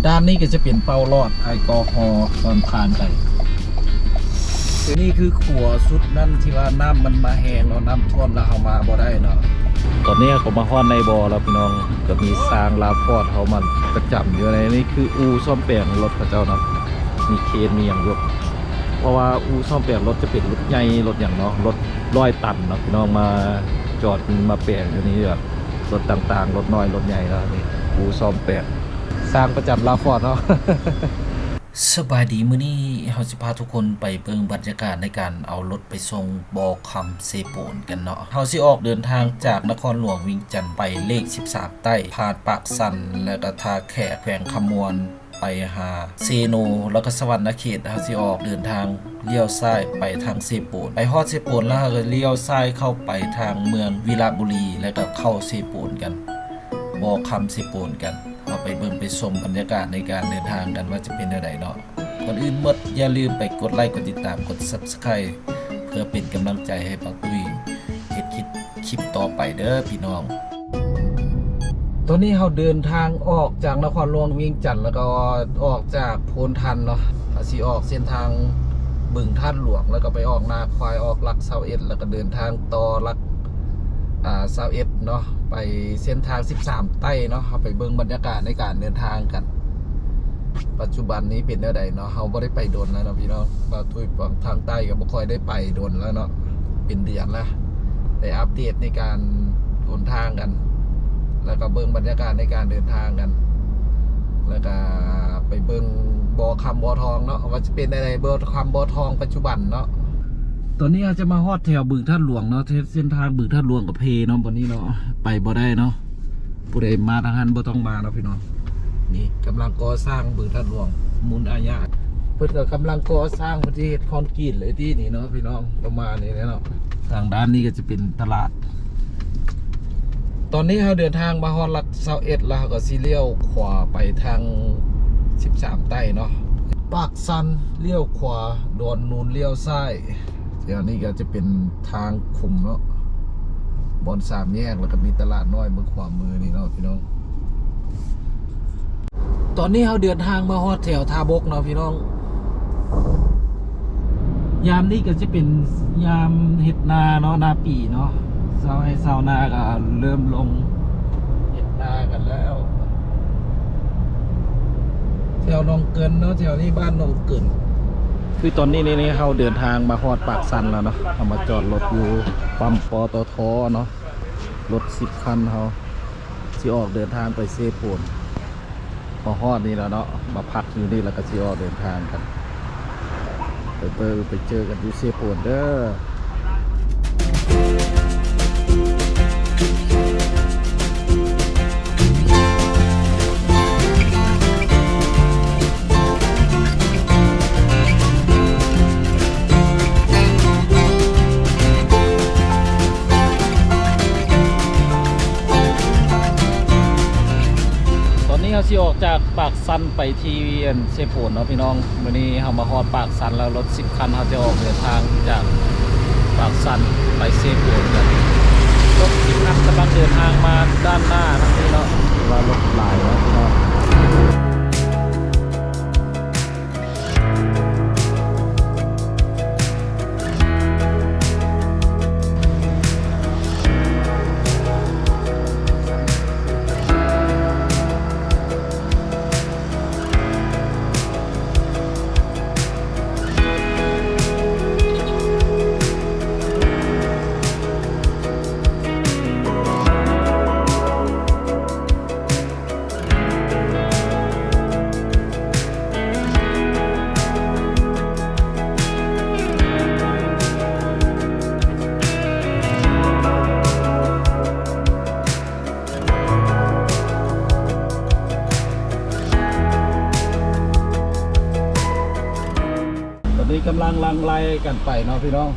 ດ້ານນີ້ກໍຈະເປັນເປົ້າຫຼອດແອລກໍຮໍຕອນຜ່ານໄປ. ນີ້ຄືຂົວສຸດນັ້ນທີ່ວ່ານ້ຳມັນມາແຮງເນາະ, ນ້ຳຖ້ວມແລ້ວເຮົາມາບໍ່ໄດ້ເນາະ. ຕອນນີ້ເຮົາກໍມາຮອດໃນບໍ່ແລ້ວພີ່ນ້ອງ, ກໍມີຊ່າງລາຟອດເຮົາມາປະຈຳຢູ່ໃນນີ້. ຄືອູ່ສ້ອມແປງລົດເຂົາເຈົ້າເນາະ, ມີເຄນມີຫຍັງຢູ່. ເພາະວ່າອູ່ສ້ອມແປງລົດຈະເປັນລົດໃຫຍ່ລົດຫຍັງເນາະ, ລົດຮ້ອຍຕັນເນາະພີ່ນ້ອງ, ມາຈອດມາແປງຢູ່ນີ້ ແບບລົດຕ່າງໆ ລົດນ້ອຍລົດໃຫຍ່ເນາະ. ນີ້ອູ່ສ້ອມແປງ ຊ່າງປະຈຳລາຟອດເນາະ. ສະບາຍດີ, ມື້ນີ້ເຮົາຊິພາທຸກຄົນໄປເບິ່ງບັນຍາກາດໃນການເອົາລົດໄປສົ່ງບໍ່ຄຳເຊໂປນກັນເນາະ. ເຮົາຊິອອກເດີນທາງຈາກນະຄອນຫຼວງວຽງຈັນໄປເລກສິບສາມໃຕ້, ຜ່ານປາກຊັນ ແລ້ວກໍທ່າແຂກ ແຂວງຄຳມ່ວນ ໄປຫາເຊໂນ ແລ້ວກໍສະຫວັນນະເຂດ. ເຮົາຊິອອກເດີນທາງລ້ຽວຊ້າຍໄປທາງເຊໂປນ, ໄປຮອດເຊໂປນແລ້ວ ເຮົາກໍລ້ຽວຊ້າຍເຂົ້າໄປທາງເມືອງວິລະບູລີ ແລ້ວກໍເຂົ້າເຊໂປນກັນ, ບໍ່ຄຳເຊໂປນກັນ. ເຮົາໄປເບິ່ງໄປຊົມບັນຍາກາດໃນການເດີນທາງກັນວ່າຈະເປັນແນວໃດເນາະ. ກ່ອນອື່ນໝົດ ຢ່າລືມໄປກົດໄລ ກົດຕິດຕາມ ກົດ Subscribe ເພື່ອເປັນກຳລັງໃຈໃຫ້ບ່າວຕຸ້ຍເຮັດຄລິບ ຄລິບຕໍ່ໄປເດີພີ່ນ້ອງ. ຕອນນີ້ເຮົາເດີນທາງອອກຈາກນະຄອນຫຼວງວຽງຈັນ ແລ້ວກໍອອກຈາກໂພນທັນເນາະ, ເຮົາຊິອອກເສັ້ນທາງບຶງທາດຫຼວງ ແລ້ວກໍໄປອອກນາຄວາຍ ອອກຫຼັກຊາວເອັດ ແລ້ວກໍເດີນທາງຕໍ່ຫຼັກ ອ່າ ຊາວເອັດເນາະ, ໄປເສັ້ນທາງສິບສາມໃຕ້ເນາະ. ເຮົາໄປເບິ່ງບັນຍາກາດໃນການເດີນທາງກັນ. ປັດຈຸບັນນີ້ເປັນແນວໃດເນາະ, ເຮົາບໍ່ໄດ້ໄປດົນແລ້ວເນາະພີ່ນ້ອງ. ບ່າວຕຸ້ຍທາງໃຕ້ກໍບໍ່ຄ່ອຍໄດ້ໄປດົນແລ້ວເນາະ, ເປັນເດືອນແລ້ວ. ໄດ້ອັບເດດໃນການເດີນທາງກັນ ແລ້ວກໍເບິ່ງບັນຍາກາດໃນການເດີນທາງກັນ, ແລ້ວກໍໄປເບິ່ງບໍ່ຄຳບໍ່ທອງເນາະ ວ່າຈະເປັນແນວໃດ, ບໍ່ຄຳບໍ່ທອງປັດຈຸບັນເນາະ. ຕອນນີ້ເຮົາຈະມາຮອດແຖວບຶງທາດຫຼວງເນາະ, ເສັ້ນທາງບຶງທາດຫຼວງກໍເພເນາະ ບ່ອນນີ້ເນາະ, ໄປບໍ່ໄດ້ເນາະ. ຜູ້ໃດມາທາງຫັ້ນບໍ່ຕ້ອງມາເນາະພີ່ນ້ອງ. ນີ້ກຳລັງກໍ່ສ້າງບຶງທາດຫຼວງມູນອາຍະ, ເພິ່ນກໍກຳລັງກໍ່ສ້າງ ເພິ່ນຊິເຮັດຄອນກຣີດເລີຍຕິນີ້ເນາະພີ່ນ້ອງ, ປະມານນີ້ແຫຼະເນາະ. ທາງດ້ານນີ້ກໍຈະເປັນຕະຫຼາດ. ຕອນນີ້ເຮົາເດີນທາງມາຮອດຫຼັກຊາວເອັດແລ້ວ, ເຮົາກໍຊິລ້ຽວຂວາໄປທາງສິບສາມໃຕ້ເນາະ. ປາກຊັນລ້ຽວຂວາ, ດອນນູນລ້ຽວຊ້າຍ. ແຖວນີ້ກໍຈະເປັນທາງຂຸມເນາະ, ບ່ອນສາມແຍກ ແລ້ວກໍມີຕະຫຼາດນ້ອຍເບື້ອງຂວາມືນີ້ເນາະພີ່ນ້ອງ. ຕອນນີ້ເຮົາເດີນທາງມາຮອດແຖວທ່າບົກເນາະພີ່ນ້ອງ. ຍາມນີ້ກໍຈະເປັນຍາມເຮັດນາເນາະ, ນາປີເນາະ. ຊາວໄຮ່ຊາວນາກໍເລີ່ມລົງເຮັດນາກັນແລ້ວ. ແຖວໜອງເກີນເນາະ, ແຖວນີ້ບ້ານໜອງເກີນ. ຄືຕອນນີ້ນີ້ ເຮົາເດີນທາງມາຮອດປາກຊັນແລ້ວເນາະ, ເຮົາມາຈອດລົດຢູ່ປ້ຳ ປຕທ ເນາະ. ລົດສິບຄັນເຮົາຊິອອກເດີນທາງໄປເຊໂປນ. ມາຮອດນີ້ແລ້ວເນາະ, ມາພັກຢູ່ນີ້ແລ້ວກໍຊິອອກເດີນທາງກັນ. ໄປເບິ່ງ ໄປເຈີກັນຢູ່ເຊໂປນເດີ. ຕອນນີ້ເຮົາຊິອອກຈາກປາກຊັນໄປທີ່ ອັນ ເຊໂປນເນາະພີ່ນ້ອງ. ມື້ນີ້ເຮົາມາຮອດປາກຊັນແລ້ວ, ລົດສິບຄັນເຮົາຈະອອກເດີນທາງຈາກປາກຊັນໄປເຊໂປນກັນ. ລົດສິບຄັນກຳລັງເດີນທາງມາດ້ານໜ້າທາງນີ້ເນາະ, ແຕ່ວ່າລົດຫຼາຍເນາະພີ່ນ້ອງ. ຕອນນີ້ກຳລັງຫຼັ່ງໄຫຼກັນໄປເນາະພີ່ນ້ອງ.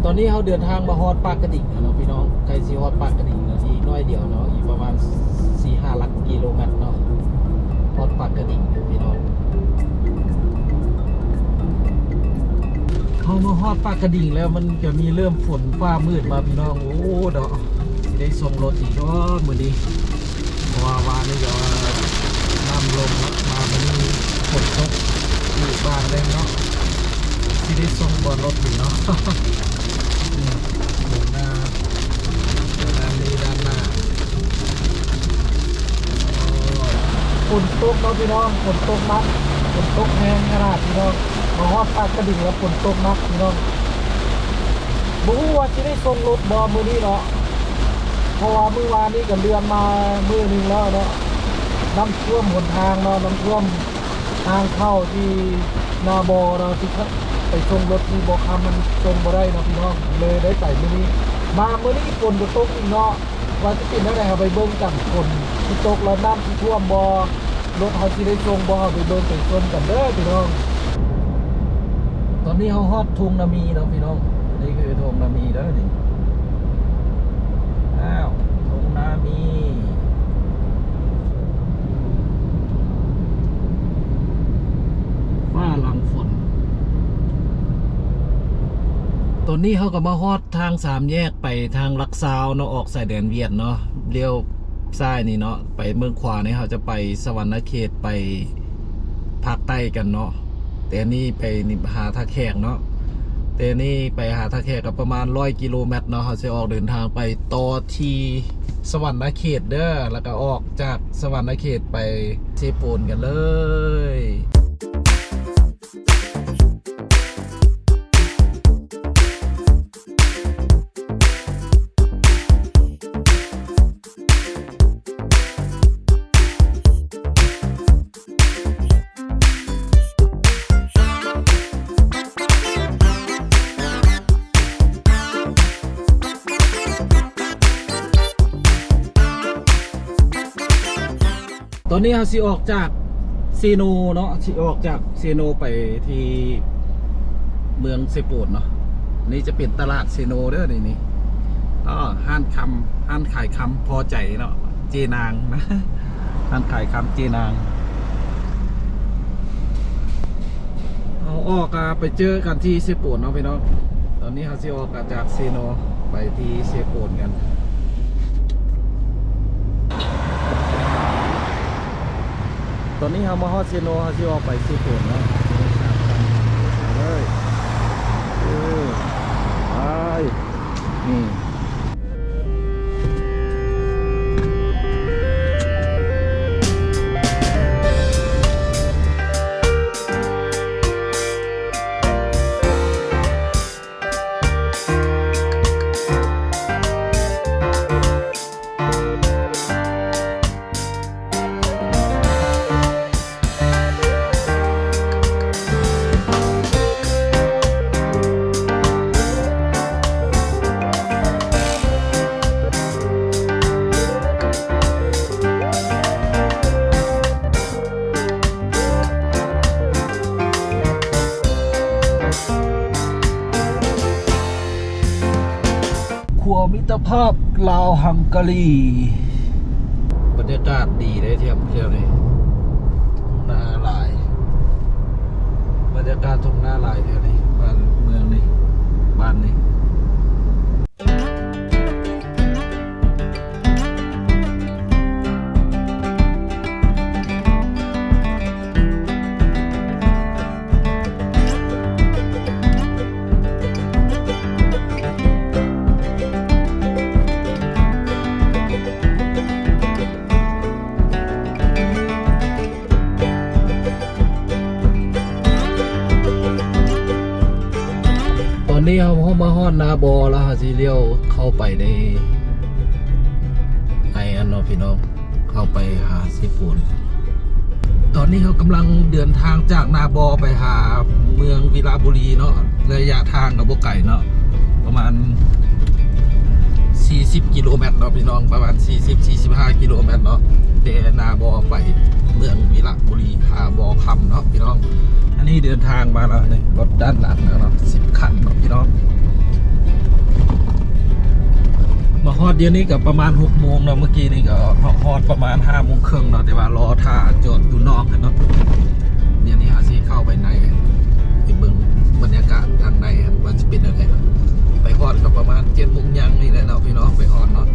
ຕອນ ນີ້ເຮົາເດີນທາງມາຮອດປາກກະດິງແລ້ວເນາະພີ່ນ້ອງ, ໃກ້ຊິຮອດປາກກະດິງແລ້ວ ອີກໜ້ອຍດຽວເນາະ, ອີກປະມານສີ່ຫ້າຫຼັກກິໂລແມັດເນາະ ຮອດປາກກະດິງພີ່ນ້ອງ. ເຮົາມາຮອດປາກກະດິງແລ້ວ ມັນກະມີເລີ່ມຝົນຟ້າມືດມາພີ່ນ້ອງ. ໂອ້ ເນາະ ຊິໄດ້ສົ່ງລົດອີກບໍ່ມື້ນີ້ ເພາະວ່າວານນີ້ກະວ່ານ້ຳລົງເນາະ, ມາມື້ນີ້ຝົນຕົກອີກບາດໜຶ່ງເນາະ, ຊິໄດ້ສົ່ງບໍ່ລົດນີ້ເນາະ. ນີ້ ເບິ່ງໜ້າ ດ້ານນີ້ດ້ານໜ້າ. ໂອ້ຍ ຝົນຕົກເນາະພີ່ນ້ອງ, ຝົນຕົກໜັກ ຝົນຕົກແຮງຂະໜາດພີ່ນ້ອງ. ມາຮອດປາກກະດິງແລ້ວຝົນຕົກໜັກພີ່ນ້ອງ. ບໍ່ຮູ້ວ່າຊິໄດ້ສົ່ງລົດບໍ່ມື້ນີ້ເນາະ, ເພາະວ່າມື້ວານນີ້ກະເລື່ອນມາມື້ໜຶ່ງແລ້ວເນາະ. ນ້ຳຖ້ວມຫົນທາງເນາະ, ນ້ຳຖ້ວມທາງເຂົ້າທີ່ນາບໍເນາະ, ທີ່ໄປສົ່ງລົດທີ່ບໍ່ຄຳ ມັນສົ່ງບໍ່ໄດ້ເນາະພີ່ນ້ອງ, ເລີຍໄດ້ໄປມື້ນີ້. ມາມື້ນີ້ຝົນກະຕົກອີກເນາະ. ວ່າຊິເປັນແນວໃດ ເຮົາໄປເບິ່ງກັນ ຝົນຊິຕົກແລ້ວນ້ຳຊິຖ້ວມບໍ່ ລົດເຮົາຊິໄດ້ສົ່ງບໍ່ ເຮົາໄປເບິ່ງໄປຊົມກັນເດີພີ່ນ້ອງ. ຕອນນີ້ເຮົາຮອດທົ່ງນາມີເນາະພີ່ນ້ອງ, ນີ້ຄືທົ່ງນາມີເດີນີ້. ອ້າວ ທົ່ງນາມີ ຟ້າຫຼັງຝົນ. ຕອນນີ້ເຮົາກະມາຮອດ ທາງສາມແຍກໄປທາງຫຼັກຊາວເນາະ, ອອກຊາຍແດນຫວຽດເນາະ, ລ້ຽວຊ້າຍນີ້ເນາະ, ໄປເມືອງຂວານີ້ເຮົາຈະໄປສະຫວັນນະເຂດ ໄປພາກໃຕ້ກັນເນາະ. ແຕ່ນີ້ໄປນີ້ຫາທ່າແຂກເນາະ, ແຕ່ນີ້ໄປຫາທ່າແຂກກະປະມານຮ້ອຍກິໂລແມັດເນາະ. ເຮົາຊິອອກເດີນທາງໄປຕໍ່ທີ່ສະຫວັນນະເຂດເດີ, ແລ້ວກະອອກຈາກສະຫວັນນະເຂດໄປເຊໂປນກັນເລີຍ. ຕອນນີ້ເຮົາຊິອອກຈາກເຊໂນເນາະ, ຊິອອກຈາກເຊໂນໄປທີ່ເມືອງເຊໂປນເນາະ. ນີ້ຈະເປັນຕະຫຼາດເຊໂນເດີ ນີ້ ນີ້ ອ້າ ຮ້ານຄຳ ຮ້ານຂາຍຄຳພໍໃຈເນາະ ເຈນາງນະ, ຮ້ານຂາຍຄຳເຈນາງ. ເຮົາອອກ ອາ ໄປເຈີກັນທີ່ເຊໂປນເນາະພີ່ນ້ອງ. ຕອນນີ້ເຮົາຊິອອກຈາກເຊໂນໄປທີ່ເຊໂປນກັນ. ຕອນນີ້ເຮົາມາຮອດເຊໂນ, ເຮົາຊິອອກໄປເຊໂປນເນາະ. ເລີຍ ເອີ ໄປ ນີ້. ຂົວມິດຕະພາບລາວຮັງກາຣີ. ບັນຍາກາດດີເດ້ ທ່ຽວນີ້ ທົ່ງນາຫຼາຍ, ບັນຍາກາດທົ່ງນາຫຼາຍແຖວນີ້ ບ້ານເມືອງນີ້ ບ້ານນີ້. ຕອນນີ້ເຮົາ ເຮົາມາຮອດນາບໍແລ້ວ, ເຮົາຊິລ້ຽວເຂົ້າໄປໃນ ໃນອັນເນາະພີ່ນ້ອງ, ເຂົ້າໄປຫາເຊໂປນ. ຕອນນີ້ເຮົາກຳລັງເດີນທາງຈາກນາບໍໄປຫາເມືອງວິລະບູລີເນາະ, ໄລຍະທາງກະບໍ່ໄກເນາະ. ປະມານສີ່ສິບກິໂລແມັດເນາະພີ່ນ້ອງ, ປະມານສີ່ສິບ ສີ່ສິບຫ້າກິໂລແມັດເນາະ, ແຕ່ນາບໍໄປເມືອງວິລະບູລີ ຫາບໍ່ຄຳເນາະພີ່ນ້ອງ. ອັນນີ້ເດີນທາງມາແລ້ວນີ້, ລົດດ້ານຫຼັງເນາະ ສິບຄັນເນາະພີ່ນ້ອງ. ຮອດດຽວນີ້ກໍປະມານຫົກໂມງເນາະ ເມື່ອກີ້ນີ້ກໍຮອດປະມານຫ້າໂມງເຄິ່ງເນາະ ແຕ່ວ່າລໍຖ້າຈອດຢູ່ນອກຫັ້ນເນາະ. ດຽວນີ້ເຮົາຊິເຂົ້າໄປໃນ ໄປເບິ່ງບັນຍາກາດທາງໃນຫັ້ນວ່າຊິເປັນແນວໃດເນາະ. ໄປຮອດກໍປະມານເຈັດໂມງຍັງນີ້ແຫຼະເນາະ ພີ່ນ້ອງ ໄປຮອດເນາະ.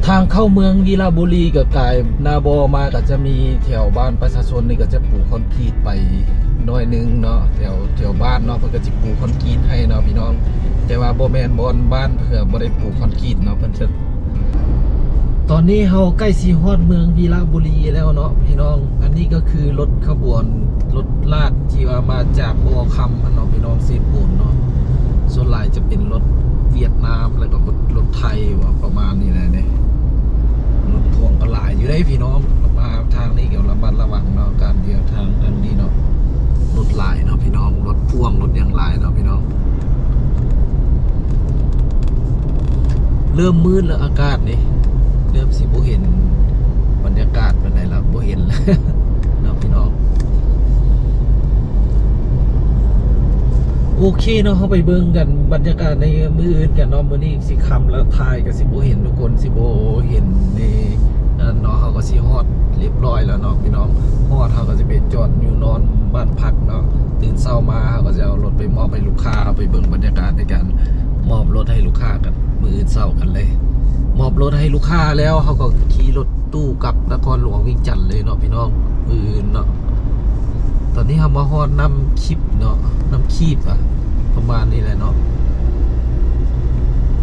ທາງເຂົ້າເມືອງວິລະບູລີກໍກາຍ ນາບໍ່ມາກໍຈະມີແຖວບ້ານປະຊາຊົນນີ້ກໍຈະປູຄອນກຣີດໄປໜ້ອຍໜຶ່ງເນາະ ແຖວ ແຖວບ້ານເນາະ ເພິ່ນກໍຊິປູຄອນກຣີດໃຫ້ເນາະ ພີ່ນ້ອງ. ແຕ່ວ່າບໍ່ແມ່ນບ່ອນບ້ານເພິ່ນບໍ່ໄດ້ປູຄອນກຣີດເນາະ ເພິ່ນຈະ ຕອນນີ້ເຮົາໃກ້ຊິຮອດເມືອງວິລະບູລີແລ້ວເນາະ ພີ່ນ້ອງ. ອັນນີ້ກໍຄືລົດຂະບວນ ລົດລາກທີ່ວ່າມາຈາກບໍ່ຄຳຫັ້ນເນາະ ພີ່ນ້ອງ ເຊໂປນເນາະ. ສ່ວນຫຼາຍຈະເປັນລົດຫວຽດນາມ ແລ້ວກໍລົດໄທ ວ່າປະມານນີ້ແຫຼະເດ້. ລົດພ່ວງກໍຫຼາຍຢູ່ເດ້ພີ່ນ້ອງ ມາທາງນີ້ກໍລະມັດລະວັງເນາະ ການດຽວທາງທາງນີ້ເນາະ. ລົດຫຼາຍເນາະພີ່ນ້ອງ ລົດພ່ວງລົດຫຍັງຫຼາຍເນາະພີ່ນ້ອງ. ເລີ່ມມືດແລ້ວ ອາກາດນີ້ເລີ່ມຊິບໍ່ເຫັນບັນຍາກາດປານໃດແລ້ວ ບໍ່ເຫັນແລ້ວເນາະພີ່ນ້ອງ. ໂອເຄເນາະ ເຮົາໄປເບິ່ງກັນບັນຍາກາດໃນມື້ອື່ນກັນເນາະ. ມື້ນີ້ຊິຄ່ຳແລ້ວ ຖ່າຍກໍຊິບໍ່ເຫັນທຸກຄົນ ຊິບໍ່ເຫັນໃນນັ້ນເນາະ. ເຮົາກໍຊິຮອດຮຽບຮ້ອຍແລ້ວເນາະພີ່ນ້ອງ. ຮອດເຮົາກໍຊິໄປຈອດຢູ່ນອນບ້ານພັກເນາະ. ຕື່ນເຊົ້າມາເຮົາກໍຈະເອົາລົດໄປມອບໃຫ້ລູກຄ້າ. ເຮົາໄປເບິ່ງບັນຍາກາດໃນການມອບລົດໃຫ້ລູກຄ້າກັນ ມື້ອື່ນເຊົ້າກັນເລີຍ. ມອບລົດໃຫ້ລູກຄ້າແລ້ວ ເຮົາກໍຂີ່ລົດຕູ້ກັບນະຄອນຫຼວງວຽງຈັນເລີຍເນາະພີ່ນ້ອງ ມື້ອື່ນເນາະ. ຕອນນີ້ເຮົາມາຮອດນ້ຳຄີບເນາະ ນ້ຳຄີບ ອະ ປະມານນີ້ແຫຼະເນາະ.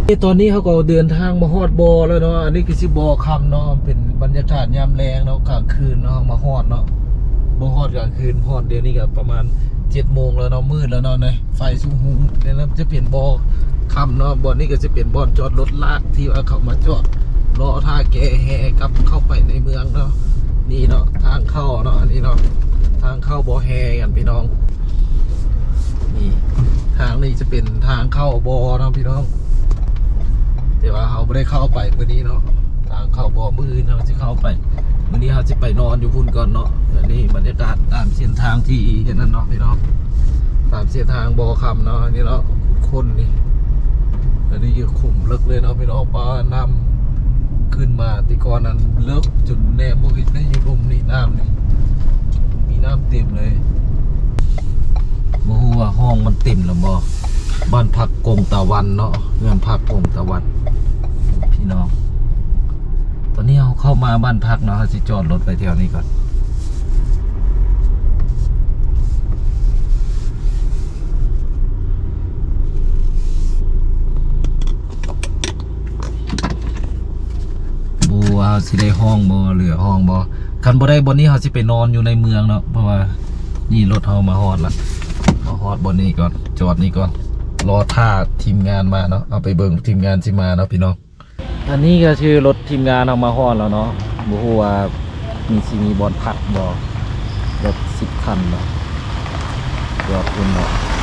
ເອີ ຕອນນີ້ເຮົາກໍເດີນທາງມາຮອດບໍ່ແລ້ວເນາະ. ອັນນີ້ຄືຊິບໍ່ຄຳເນາະ ເປັນບັນຍາກາດຍາມແລງເນາະ ກາງຄືນເນາະ ເຮົາມາຮອດເນາະ. ບໍ່ຮອດກາງຄືນ ຮອດດຽວນີ້ກໍປະມານເຈັດໂມງແລ້ວເນາະ ມືດແລ້ວເນາະ. ນີ້ໄຟສູງຫູ ແລະ ຈະເປັນບໍ່ຄຳເນາະ. ບ່ອນນີ້ກໍຈະເປັນບ່ອນຈອດລົດລາກທີ່ວ່າເຂົາມາຈອດລໍຖ້າແກ່ແຮ່ກັບເຂົ້າໄປໃນເມືອງເນາະ. ນີ້ເນາະ ທາງເຂົ້າເນາະ ອັນນີ້ເນາະ ທາງເຂົ້າບໍ່ແຮ່ກັນພີ່ນ້ອງ. ນີ້ ທາງນີ້ຈະເປັນທາງເຂົ້າບໍ່ເນາະພີ່ນ້ອງ ແຕ່ວ່າເຮົາບໍ່ໄດ້ເຂົ້າໄປມື້ນີ້ເນາະ. ທາງເຂົ້າບໍ່ ມື້ອື່ນເຮົາຊິເຂົ້າໄປ ມື້ນີ້ເຮົາຊິໄປນອນຢູ່ພຸ້ນກ່ອນເນາະ. ອັນນີ້ບັນຍາກາດຕາມເສັ້ນທາງທີ່ອັນນັ້ນເນາະພີ່ນ້ອງ ຕາມເສັ້ນທາງບໍ່ຄຳເນາະ. ອັນນີ້ເນາະ ຂຸດຄົ້ນນີ້ ອັນນີ້ຄືຂຸມເລິກເລີຍເນາະພີ່ນ້ອງ. ປາ ນ້ຳຂຶ້ນມາ ແຕ່ກ່ອນນັ້ນເລິກຈົນແນມບໍ່ເຫັນເດ້ ຢູ່ລຸ່ມນີ້ ນ້ຳນີ້ ມີນ້ຳເຕັມເລີຍ. ບໍ່ຮູ້ວ່າຫ້ອງມັນເຕັມແລ້ວບໍ່. ບ້ານພັກກົງຕາວັນເນາະ ເຮືອນພັກກົງຕາວັນ ພີ່ນ້ອງ. ຕອນນີ້ເຮົາເຂົ້າມາບ້ານພັກເນາະ ເຮົາຊິຈອດລົດໄວ້ແຖວນີ້ກ່ອນ. ບໍ່ຮູ້ວ່າເຮົາຊິໄດ້ຫ້ອງບໍ່ ເຫຼືອຫ້ອງບໍ່. ຄັນບໍ່ໄດ້ບ່ອນນີ້ ເຮົາຊິໄປນອນຢູ່ໃນເມືອງເນາະ ເພາະວ່ານີ້ລົດເຮົາມາຮອດລະ ມາຮອດບ່ອນນີ້ກ່ອນ ຈອດນີ້ກ່ອນ ລໍຖ້າທີມງານມາເນາະ. ເອົາໄປເບິ່ງທີມງານຊິມາເນາະພີ່ນ້ອງ. ອັນນີ້ກໍຄືລົດທີມງານເຮົາມາຮອດແລ້ວເນາະ. ບໍ່ຮູ້ວ່າມີ ຊິມີບ່ອນພັກບໍ່ ລົດສິບຄັນເນາະ ຈອດພຸ້ນເນາະ.